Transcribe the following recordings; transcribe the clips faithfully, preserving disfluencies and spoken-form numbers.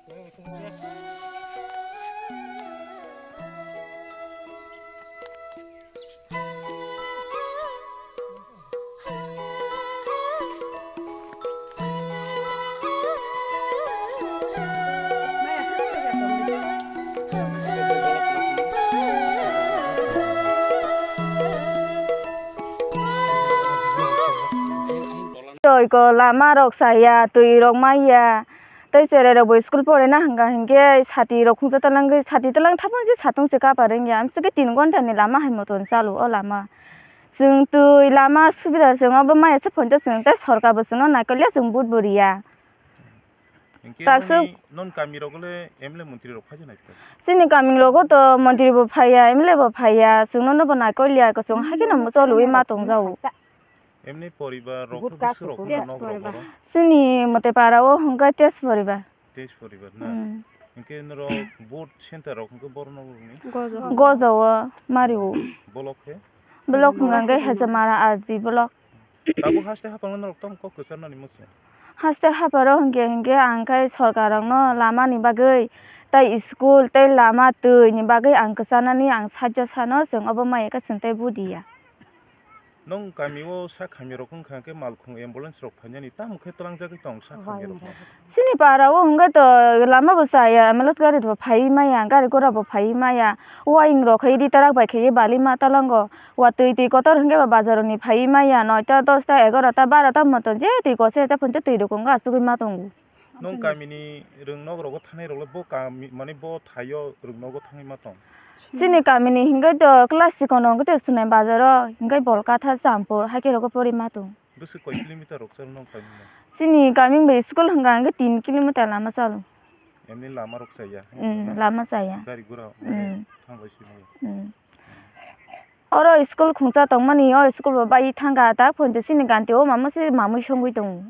Twi ko lama rok chaya, twi rok maya, tei cherai rok bo school porina hwnka hinkhe sati rok khungsa talangwi, sati talang thapung se satung se kapar wngya, amsike tin ghonta ni lama hai moton chalo o lama. Chwng twi lama subida chwng obo maya se phone to chwng tei sorkar bo chwngno naikolya chwng vote bo riya. Hinkhe tak noni, swk- non kami rok le M L A montri rok phai nai kha? Chini kami rogo to montri bo phaiya, M L A bo phaiya, chwngno no bo naikolya, kwchwng hai kheno choli ma tong jao. Emni poribar rok to bwswk rok no nok rok oro? Chini mote para o hwnkhe tes poribar. Tes poribar na? Hmm. Hinkhe norok vote center rok hinkhe boro no rokni? Gojo o mari o. Bolok khe? Bolok hwnkha hinkhe Hejamara R D bolok. Tabuk haste haphangno norok tamo kok kwcharnani muchung? Haste hapharo hinkhe hinkhe ang khe sorkar rokno lama ni bagwi tei school tei lama twi ni bagwi ang kwcharnani ang sajjo sano, chwng obo maya khe chwng tei budiya. Nwng kami o sak hamya rok wngkha hinkhe malkhung ambulance rok phainani tamo khe twlangjagwi tong sak hamya rok no? Chini para o hwnkhe to lama bo chaya, ambulance gari bo phaiwi maya, gari gura bo phaiwi maya, waying rok khe ritarak bai khe bali ma talango. Watwi twi kotor hwnkhe ba bazar rokni phaiwi maya, noita, dosta, egarota, barota moto je twi kose ta phunte twi rwkong asugwi ma tongo. Nwng kamini rwng nok rogo thangnai rok le bo kami, mane bo thaio rwng nogo thangwi ma tong? Chini kamini hwnkhe to class sikon rok hwnkhe to Chwnai bazar o, hwnkhe Bolkatha, Champur, haikhe rogo pori ma tong. Bwswk koi kilometer rok chalo nwng kamini? Chini kami bai school hwnkha hwnkhe tin kilometer lama chalo. Emni lama rok chaya? Hmm, lama chaya. Gari gura, hmm, thangbai simi. Hmm. Oro school khungsa tongmani, o school bo bai thangkha, tak phunte chini ganti o mama se mamui songwi tongo.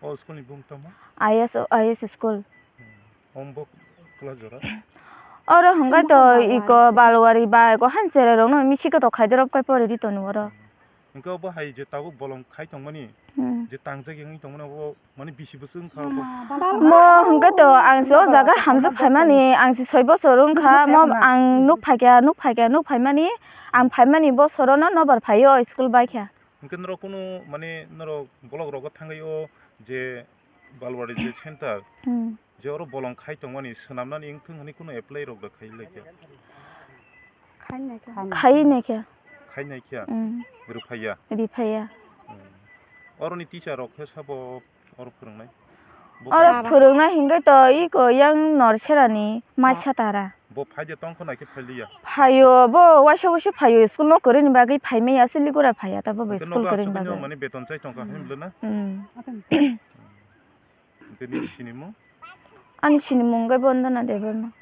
O school ni bung tamo? I S, I S school. Hmm. Om bo class jora? Oro hwnkhe to iko Balwari ba iko Hanchererokno misi kotor khaidorop kai pori ri tongo oro. Hmm. Hwnkhe obo hai je tabuk bolong khai tongmani, hmm, je tangjak wngwi tongmani obo mani bisi bwswk wngkha obo? Mo hwnkhe to ang se o jaga hamjak phaimani, ang se soi bosor wngkha, mo ang nuk phaikha, nuk phaikha, nuk phaimani, ang phaimani bosorono nobar phaio school baikha. Hwnkhe norok kunu, mane, norok bolok rogo thangwi o je Balwari je center, hmm, je oro bolong khai tongmani, swnamnani wngthung hwnwi kunu apply rok da khai laikha? Khai naikha. Khai naikha? Hmm. Rwphaiya? Rwphaiya. Hmm. Oroni teacher rok khe sabo oro phwrwngnai? Oro phwrwngnai hwnkhe to iko yang Norserani Maisatara. Bo phai de tong kho na khe phai liya? Phaio, bo waisa waisa phaio, school no kwrwini bagwi phai maya, Siliguri phaiya, ta bo bo school kwrwini bagwi. Mane beton chai tong kha, hmm, hwnle na? Hmm. Hwnkhe nini sinimung? Ani sinimung khe Bondona Debbarma.